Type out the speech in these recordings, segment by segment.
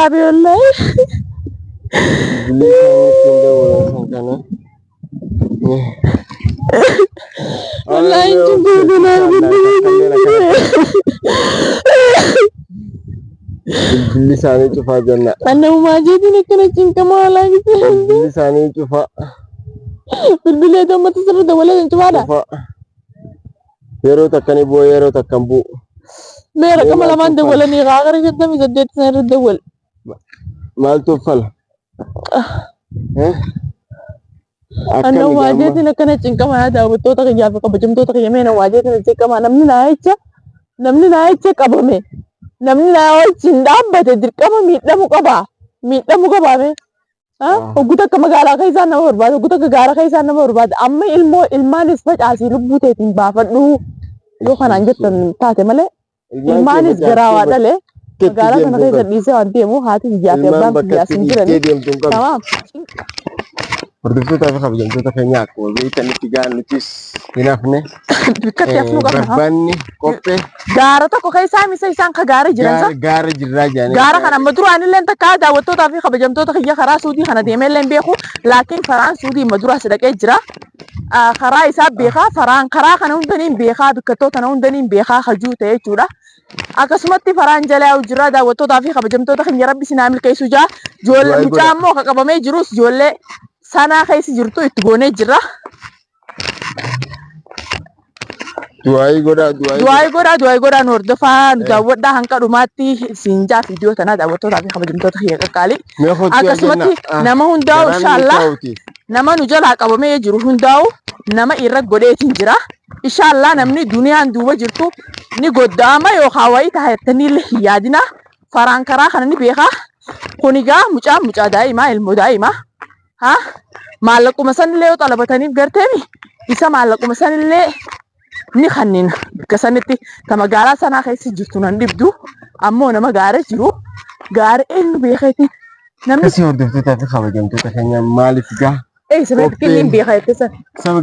dhaabe wallaahi. Bilbilli isaanii ittiin dawwalan san kana. Wallaahi cinqamte naa Bilbilli isaanii cufaa jenna. Annamumaa jeetiin akkana cinqamaa walaa gisee. Bilbilli isaanii cufaa. Bilbilee gammata sirri dabalee kan cufaadha. Cufaa. Yeroo takka ni bu'u yeroo takka hin bu'u. Mee raqama Mee lamaan maaltu dawwalanii kaa gara 58 sana irra dawwal. Maaltu uffala? Eh? Akkami Annan gaamma? waajeetiin akkana cinqamaa yaa daawwattoota kiyyaa fi kabajamtoota kiyya mee na waajeetiin cinqamaa namni naa jecha namni naa jecha qabame namni naa wajjin dhaabbate dirqama miidhamu qaba miidhamu qaba mee. Hoggu takka magaalaa keessaa nama barbaada hoggu takka gaara keessaa nama barbaada amma ilmoo ilmaanis facaasii lubbuu teetiin baafadhu yoo kanaan jettan taate malee ilmaanis garaa waa dhale magaalaa sana keessa dhiisee waan deemu haati biyyaa fi Ilmaan abbaan bakka biyyaa itti sin dhiistee jirani. deemtu hin qabdu. Tamaam. Hordoftootaa fi kabajamtoota keenya akkuma beektanitti gaa nutis hin hafne. Bikkatti hafnuu qabna. Barbaanni qophee Gaara tokko keessaa misa isaan ka gaara jiran sa. gaara gaara jirraa jedhanii. Gaara kana amma duraan illee takka daawwattootaa fi kabajamtoota kiyya karaa suudii kana deemee illee beeku laakiin faraan suudii amma duraa si dhaqee jira. Karaa isaa beekaa faraan karaa kana hundaniin beekaa bikkattoota kana hundaniin beekaa hajuu ta'e jechuudha. Akkasumatti faraan jala yaa'u jira daawwattootaa fi kabajamtoota keenya rabbi isin haa milkeessu jaa. Ijoollee Du'aa mucaa godhaa. immoo ka qabamee jirus ijoollee sanaa keessa jirtu itti goonee jirra. Du'aayii godhaa du'aayii Du'aayii godhaa du'aayii godhaa nu hordofaa nu daawwadhaa hanga dhumaatti isin jaa viidiyoo tanaa daawwattootaa fi kabajamtoota kiyya qaqqaalii. Mee kottu yaa Akkasumatti jenna. nama hundaa'u Garaan nu inshaallah taa'uti. nama nu jalaa qabamee jiru hundaa'u nama irra godheetiin jira. Inshaallah namni duniyaan duuba jirtu ni godda'ama yookaan wayii ta'a jettanii illee hin yaadina. Faraan karaa kana ni beeka. Kun egaa mucaan mucaa daa'imaa ilmoo daa'imaa. Ha maallaquma sanillee yoo xalabataniif garteemi isa maallaquma sanillee ni kannina. Bakka sanitti ta magaalaa sanaa keessa jirtu nan dhibdu ammoo nama gaara jiru gaara eenyu beekeeti namni Akkasii hordoftootaa fi kabajamtoota keenya maaliif gaa eessa beekti inni hin beeka jette san. saba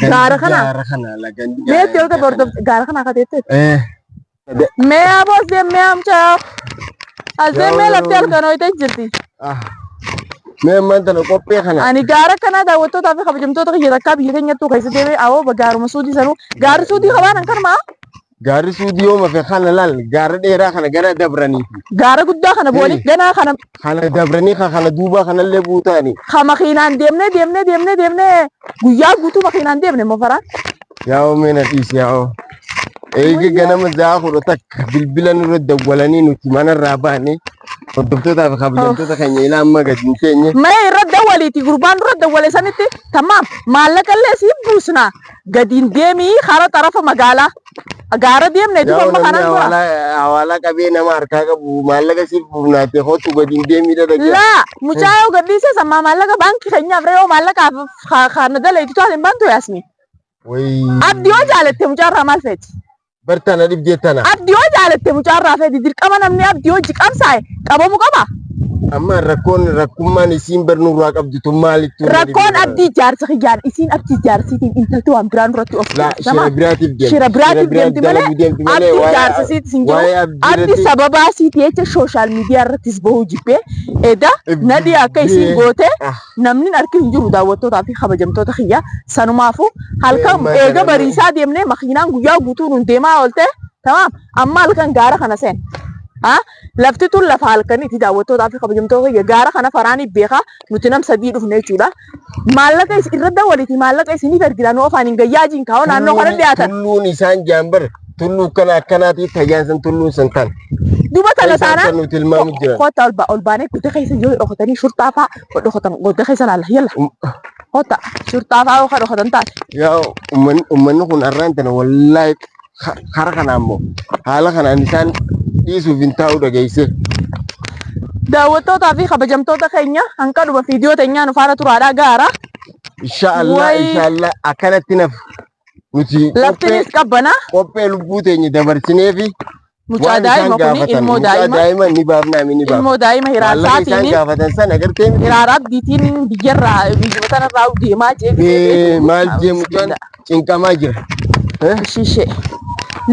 Gaara kana? gaara kana lagan Meetti yoo ta'e hordofte gaara kana akka teette. Eh Mee aboos deemee amcaa. As deemee Yaa lafti halkan hoyitee jirti. ah mee ammaan tana qophee kana Ani gaara kanaa daawwattootaa fi kabajamtoota kiyya takkaa biyya keenyattuu keessa deemee awoo gaaruma suudii sanuu gaarri suudii qabaan an kanumaa gaarri suudii yoo mafe kana laal gaara dheeraa kana gara dabranii gaara guddaa kana booli ganaa kana kana dabranii ka kana duubaa kanallee buutaani ka makiinaan deemnee deemnee deemnee deemnee guyyaa guutuu makiinaan deemne moo faraan Yaa'oo mee na dhiisi yaa'oo. Eega ganama za'a 11 bilbila nurra dawwalanii nuti manarraa baane hordoftootaa fi kabajamtoota keenya ilaa amma gadi hin teenye. Mee irra dawwaliiti gurbaan dura dawwale sanitti tamaam maallaqa illee siif buusna gadiin deemii kara xarafa magaalaa gaara deemne duba Yaa'oo amma namni kanaan dura. hawaalaa hawaalaa qabee nama harkaa qabu maallaqa siif buufnaate kootu gadi hin deemii dhadha. Laa mucaa yoo gadhiise sammaa maallaqa baankii keenyaaf re'oo maallaqaaf kana dalayitu taate hin baantu yaasni. Wayii. Abdi yoo jaalatte mucaarraa maal feeti? Bar tana dhibdee tana. Abdi yoo jaalatte mucaarraa feeti dirqama namni abdii hojii qabsaa'e qabamu qaba. Amma rakkoon rakkummaan isiin bar nurraa qabdu tun maalittu? Rakkoon abdii jaarsa kiyyaan isiin abdii jaarsiitiin intalti waan biraa nurratti of La shira biraatiif deemti. Shira biraatiif deemti malee dalaguu deemti malee abdii waa'ee jaarsa siiti hin jiru. waa'ee abdii Abdi irratti sababaa siiti jecha sooshaal miidiyaa irrattis bahuu jibbee eda nadhii akka isiin goote Ah. Namni hin arkin hin jiru daawwattootaa fi kabajamtoota kiyya. Sanumaafu halkan Deemaa eega kana bariisaa deemnee makiinaan guyyaa guutuu nun deemaa oolte tamaam amma halkan gaara kana seen. Ha? Lafti tun lafa halkaniiti daawwattootaa fi kabajamtoota kiyya gaara kana faraanii beekaa nuti nam sadii dhufne jechuudha. Maallaqa is irra dawwaliti maallaqa isiniif ergina nu afaan hin gayyaa jiin kaa'oo naannoo kana dhiyaatan. Tulluun isaan jaambar tulluu kana akkanaati tayyaan san tulluun san tan. Duba tana Isaan taanaan san nuti tilmaamu jiran. kottaa ol baanee gudda keessa yoo dhokatanii shurxaa fa'aa dhokatan gudda keessa laalla yalla kottaa shurxaa fa'aa yoo dhokatan taate. Yaa ummanni ummanni kun arraan tana wallaahi kara kanaan immoo haala kanaan isaan dhiisuuf hin taa'u dhageessee. Daawwattootaa fi kabajamtoota keenya hanqa dhuma viidiyoo teenyaa nu faana turaadhaa gaara. Inshaallah Wayi. inshaallah akkanatti naf nuti qophee Laftinis qabbana. qophee lubbuu teenya dabarsinee fi Mucaa waan isaan daa'ima kuni gaafatan ilmoo mucaa daa'ima daa'ima ni baafnaa mi ni baafna. ilmoo daa'ima Maallaqa isaan hiraarsaatiini gaafatan san agartee miti. hiraara abdiitiin biyyarraa biyyuma tanarraa deemaa jee Bee maal jee mucaan cinqamaa jira. Eh? Ishishee.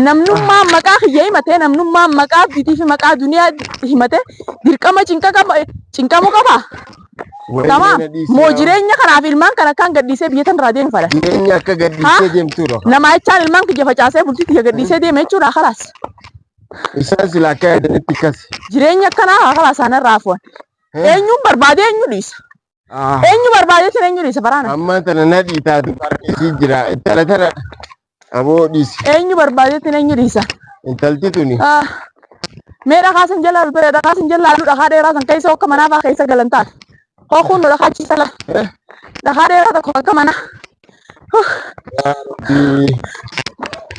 Namnummaan maqaa kiyya himatee namnummaan maqaa abdiitii fi maqaa duniyaa himatee dirqama cinqa qaba cinqamuu qaba. Wayii Tamaam. na dhiisi Moo yaa. jireenya kanaaf ilmaan kana akkaan gadhiisee biyya tanarraa deemu fedha. Jireenya akka gadhiistee deemtuudha. Nama jechaan ilmaan kiyya facaasee bultii kiyya gadhiisee deeme jechuudha kalaas. Isaan sila akka yaadanitti kasi. Jireenya akkanaa haa kalaas anarraa afuwan. Eenyuun barbaade eenyu dhiisa. Eenyu barbaadeetiin eenyu dhiisa baraana. Ammaan tana na dhiitaatu isii jira. Intala tana aboo dhiisi. Eenyu barbaadeetiin eenyu dhiisa. Intalti tuni. Ah, Mee dhakaa san jala dhakaa san jala halluu dhakaa dheeraa san keessa akka manaa fa'aa keessa galan taate. Hookuun nu dhakaa achi sala. Dhakaa dheeraa tokko akka manaa. Yaa Rabbii.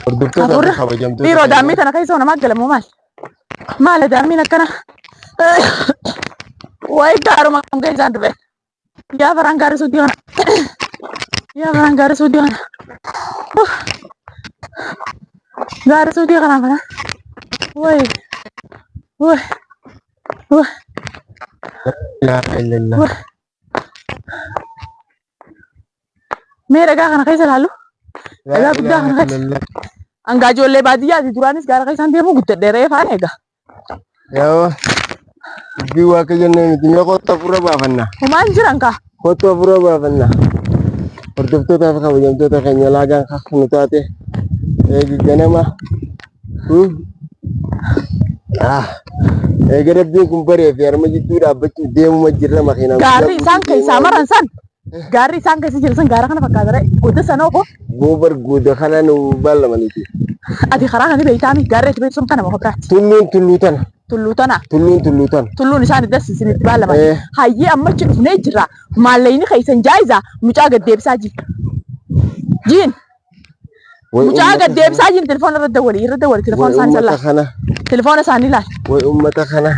Hordoftoota fi Hafuurri kabajamtoota dhiiroo keenya. daammii tana keessa namaa galamu maali? Maali daammiin akkana? Wayi gaaruma kam keessaan dhufe. Yaa faraan gaarii suutii kana. Yaa faraan gaarii suutii kana. Gaarii suutii kana faraan. Wayi. Wayi. Wayi. Laa ilaaha illallah. Wayi. Mee dhagaa kana keessa ilaallu. Laa Dhagaa guddaa ilaaha kana keessa. illallah. Hangaa ijoollee baadiyyaati duraanis gaara keessaan deemuu guddadhe re'ee faana egaa. Yaa dubbii waaqa jennee miti mee kottu hafuura baafanna. Humaan jiran kaa. Kottu hafuura baafanna. Hordoftootaa fi kabajamtoota keenya laagaan kaknu nu taate eegi ganama. Ah, eega rabbiin kun baree fi harma jidduu dhaabbachuuf deemuma jirra makiinaan guyyaa Gaarri isaan guutuu keessaa deemaa maran san. Gaarri isaan keessa jiran san gaara kana fakkaata ree. Goda sana obbo. Goobar goda kana nu baallamaniiti. Ati karaa kana beektaami gaarri ati beektu sun kana moo biraati. Tulluun tulluu tana. Tulluu tana. Tulluun tulluu tana. Tulluun isaan itti isinitti baallaman. Eh. Hayyee amma achi dhufnee jirra. Maallayni keessan jaayiza mucaa gad deebisaa jiin. Jiin. Way Mucaa ummata gad deebisaa jiin telefoona irra dawwali irra dawwali telefoona Way isaanii ummata laal. kana. Telefoona isaanii laal. Way ummata kana.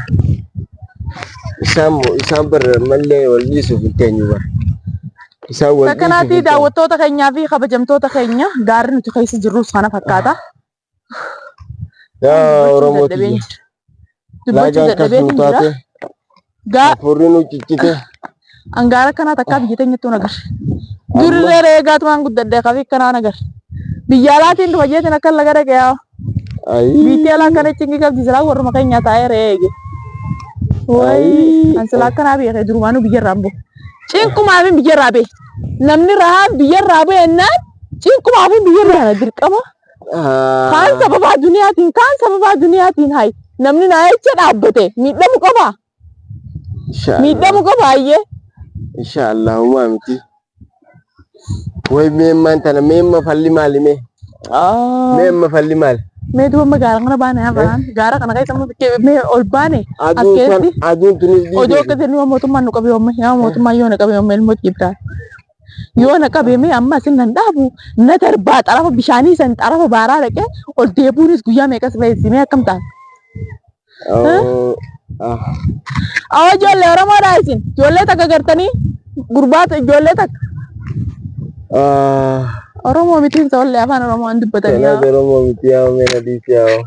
Isaan moo isaan bar mallee wal dhiisuuf hin teenyu bar. Isaan wal dhiisuuf Takkanaatii hin teenyu. daawwattoota keenyaa fi kabajamtoota keenya gaarri nuti keessa jirrus kana fakkaata. Yaa Dubbachuu Oromoo dadhabeen tiyya. jira. Dubbachuu Laagaan kas dadhabeen nu jira. taate. Gaa Hafuurri nu ciccite. angaara kanaa takkaa biyya teenyattuu nagar. Durirree reegaatumaan guddadhee qabii akkanaa nagar. Biyya alaatiin dhufa jeetiin akka laga dhaqee yaa. Ayii. Biitti alaa akkana cinqii qabdi silaa warruma keenya taa'ee re'ee eege. Wayi an silaa akkanaa beekee durumaanuu biyyarraa hin bu'u. Cinqumaaf biyyarraa ba'e. Namni rahaa biyyarraa ba'e jennaan cinqumaaf biyyarraa dirqama. Kaan sababaa duniyaatiin kaan sababaa duniyaatiin hayi namni naa jecha dhaabbate miidhamu qaba. Miidhamu qaba hayyee. Inshallah humaa miti. Way meemmaan tana meemma falli maali mee? Meemma falli maali? Mee duuba amma gaara kana baane haa bahan. Gaara kana keessa amma bikkee mee ol baane as Aduun kan keessatti aduun tunis odoo akka dhiibee. jennu mootummaan nu qabe yoomma yaa mootummaan yoo na qabe yoomma ilmoo jibdaa. Yoo na qabe mee amma asin nan dhaabu na darbaa xarafa bishaanii san xarafa baaraa dhaqee ol deebuunis guyyaa meeqas ba'eessi mee akkam ta'a? Awwa ijoollee Oromoodha isin. Ijoollee takka gartanii gurbaata ijoollee takka. Oromoo mitiin soollee afaan Oromoo hin dubbatanii. Kanaaf Oromoo miti yaa meena dhiisi yaa.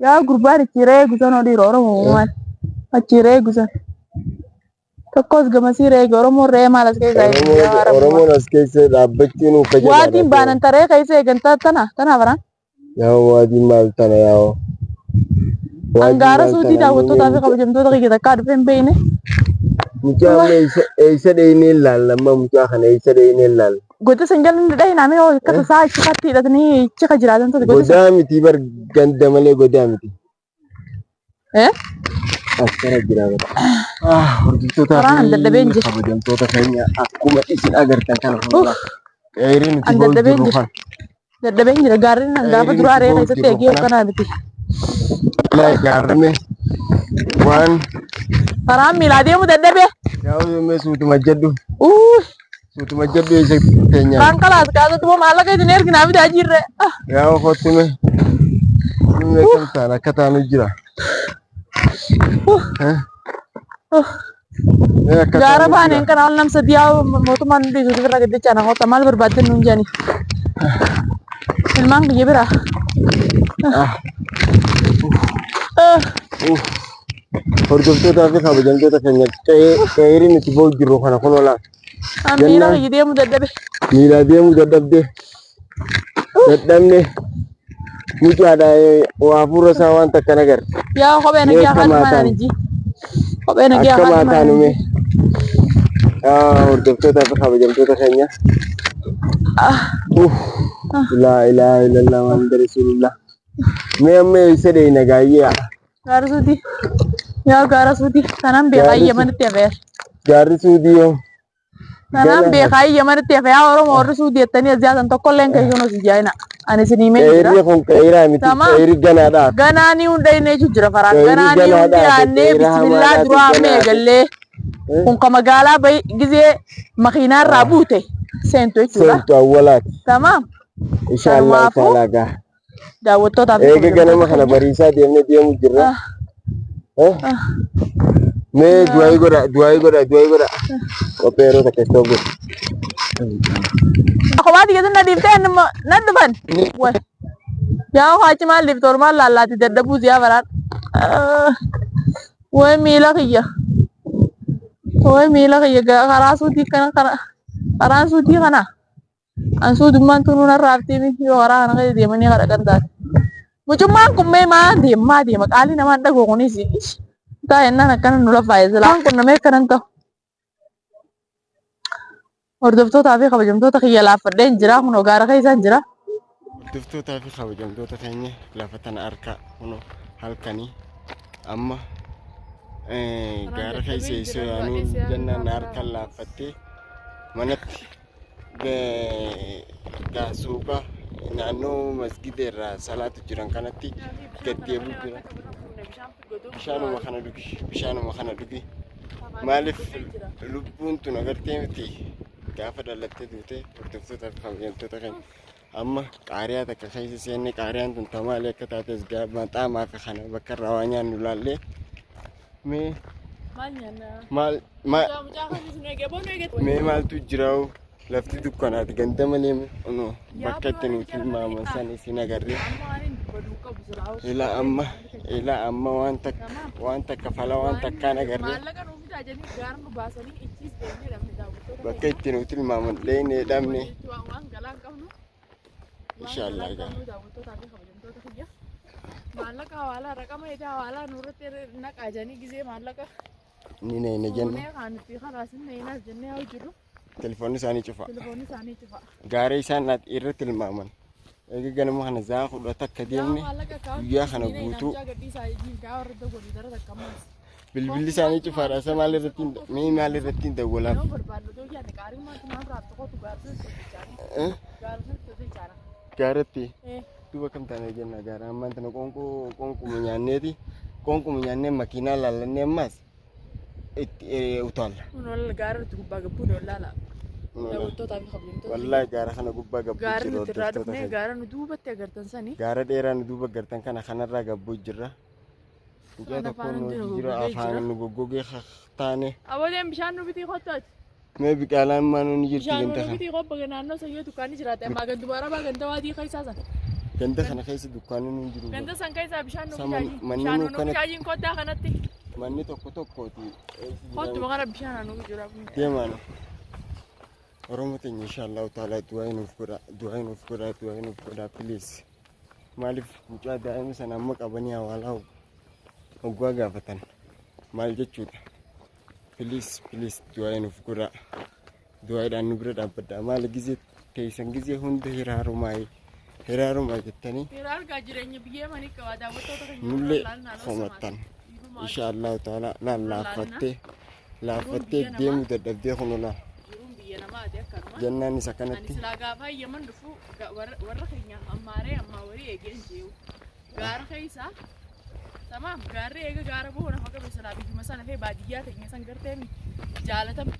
Yaa gurbaan achi re'ee gusan dhiira Oromoo maal? Achi re'ee gusan. Tokkos gamasii re'ee Oromoon re'ee maal as keessa eegu yaa Rabbi. Oromoon as keessa dhaabbachuun uffata Waatiin baanan taree keessa eegan tana tana baraan. Yaa waatiin maal tana yaa. Waatiin Angaara maal suutii tana daawwattootaa fi kabajamtoota kiyya takkaa dhufee hin beekne. Mucaa amma eessa dheeynee ilaalla amma mucaa kana eessa dheeynee ilaalla. Goda san jala ni dhahina mee akka tasaa achi katti hidhatanii achi ka jiraatan ture goda san. Godaa miti bar ganda malee godaa miti. Eh? Akkana jira bara. Ah, hordoftootaa Karaan an fi dadhabeen jira. kabajamtoota keenya akkuma isin agartan kana fuuldura. Qeerii nuti An ba'u dadhabeen jirru jira. kana. Dadhabeen jira. Gaarreen an gaafa Qeerii duraa nuti re'ee ba'u keessatti jirru eegee kana. akkanaa miti. Ilaa ijaarame waan Karaan miilaa deemu dadhabee. yaa'u yommuu suutuma jedhu Uu suutuma jedhu eessa teenyaan. kaan kalaas kaasatti moo maallaqa isin erginaa fidaa jirre. Ah, Yaa'u kottume. Nuyi akkam taana akka taanu jira. Eh? Mee akka Gaara taanu baaneen jira. kana ol namsa diyaa mootummaan nu dhiisuuf irra gaddachaa na hoota maal barbaaddan nuun jedhani. Ilmaan kiyya bira. Ah, Ah, uff. Hordoftootaa fi kabajamtoota keenya qe'ee nuti ba'u jirru kana kun olaa. An miila Jennaan. kiyya deemu dadhabe. Miilaa deemuu dadhabde. Dadhabne. Mucaadha waa hafuura isaa waan takka nagarre. Yaa kophee Mee nagaa akkam haati haa mana taanu? niji. Kophee nagaa Akkam haati haa mana taanu mee? niji. Hordoftoota fi kabajamtoota keenya. Uff. Laa ilaaha illallah Muhammad Rasulullah. Mee amma eessa deeyna gaayyee? Gaara suutii. Yaa gaara suutii. Tanaan beekaa Gaarri Yamanitti hafeera. Gaarri suudii yoo. Tanaan Gana beekaa Yamanitti hafe. Yaa Oromoo warri suudii jettanii as jaatan tokkolleen keessan osoo jaayina. Ani isin himeen jira. Qeerri kun qeeraa miti. Tamaam. Qeerri ganaadha. Ganaa ni hunda inni jechuun jira faraan. Qeerri Ganaa ni hundi ganaadha. yaannee Qeera bismillaa hamaadhaatu duraa amma ganaadha. eegallee. Kun ka magaalaa bahi gizee makiinaarraa buute seentu jechuudha. Seentu awwalaati. Tamaam. Inshaallah Kanumaafuu taalaa gaa. daawwattootaa fi Eega ganama kabajamtoota kana keenya. bariisaa deemnee deemu jirra. Mee du'aayii godha, du'aayii godha, du'aayii godha. Qophee yeroo takka istoo godhu. Kophaa tiyya na dhiiftee nan dhufan. Way. Yaa haachi maal dhiifte ormaan laallaati dadhabuu siyaa baraan. Way miila kiyya. Way miila kiyya karaa suutii kana karaan suutii kana. An suutummaan tunuu narraa haftii miti yoo karaa kana keessa deemanii kadhaqan taate. Mucummaan kun mee maa deema maa deema qaalii namaan dhagoo kunis taa jennaan akkana nu lafaa'e silaa kun namee akkanan ta'u. Hordoftootaa fi kabajamtoota kiyya laaffadheen jira kunoo gaara keessaan jira. Hordoftootaa fi kabajamtoota keenya lafa tana harka kunoo halkanii amma gaara keessa isoo yaanuu jennaan harkaan laaffattee manatti Suuqa naannoo masgida irraa salaatu jiran kanatti gad deebi'u jira. Bishaanuma kana dhugi, bishaanuma kana dhugi. Maaliif lubbuun tun agartee miti gaafa dhalattee duute hordoftoota fi kabajamtoota keenya. Amma qaariyaa takka keessa seenne qaariyaan tun tamaalii akka taates maxaamaa fi kana bakka irraa waa nyaannu laallee mee maal mee maaltu jiraa'u lafti dukkanaati ganda malee no bakka itti nuti tilmaaman san isin agarre ila amma ila amma waan takka waan takka fala waan takkaan agarre bakka itti nuti tilmaaman dheenee dhabne inshallah gaa. Maallaqa hawaalaa raqama itti hawaalaa nurratti naqaa jedhanii gizee maallaqa Ni neeyna jenne. fuunee kan itti kanaas hin neeynaas jennee haa jirru Telefoonni isaanii cufa. telefoonni isaanii cufa. Gaarii isaan irra tilmaaman. Eega ganama kana za'a 11 deemne Maallaqa akkaawwantii guyyaa kana guutuu bilbilli isaanii cufaadha. Isa maal irratti mee maal irratti hin dawwalaaf? Eh? Gaaratti duuba kam taane jenna gaara ammaan tana qoonqoo qoonquma nyaanneeti qoonquma nyaannee makiinaa laallannee ammaas itti utaalla. Wallaahi gaara kana gubbaa gabbuu Gaara jira nuti irraa hordoftoota dhufnee keenya. gaara nu duubatti agartan sanii Gaara dheeraa nu duuba gartan kana kanarraa gabbuu jirra. Mucaa Waan tokko afaan nu hundi nu hojii jira goggogee jira. afaan nu goggogee taane. Aboleen bishaan nu bitii kottooti. Mee biqaalaan maanuu ni jirti Bishaan ganda nu kana. bitii kobba naannoo sayyoo dukkaanni jiraate ammaa ganduma arabaa ganda waadii keessaa san. Ganda kana keessa dukkaanni nu hin jiru. Ganda san keessaa bishaan nu Sama bitaajiin. manni Bishaan nu nu kana bitaajiin kottaa kanatti. manni tokko tokkooti. Eessi jira Kottuma kana bishaan nu jira. Deemaan. Oromoo teenya inshaallahu ta'ala du'aa nuuf godha du'aa nuuf godha du'aa nuuf godha please. Maaliif mucaa daa'ima sana amma qabanii hawaalaa hoggaa gaafatan maal jechuudha. Please please du'aa nuuf godha du'aadhaan nu bira dhaabbadha maali gizee teessan gizee hunda hiraarumaa hiraarumaa jettanii Hiraar gaa jireenya biyyee manii qabaa daawwattoota keenya nullee komattan. Inshaallahu ta'ala laaffattee laaffattee deemuu dadhabdee kun ola Jiruun biyya namaati akkanuma. jennaan isa Ani kanatti silaa gaafa Yaman dhufu warra keenya ammaaree ammaa warii eegeen jeewu. Gaara keessa tamaam gaarri eega gaara bu'uura nafa qabe silaa biyyuma sana fee baadiyyaa teenya san gartee jaalatamtu.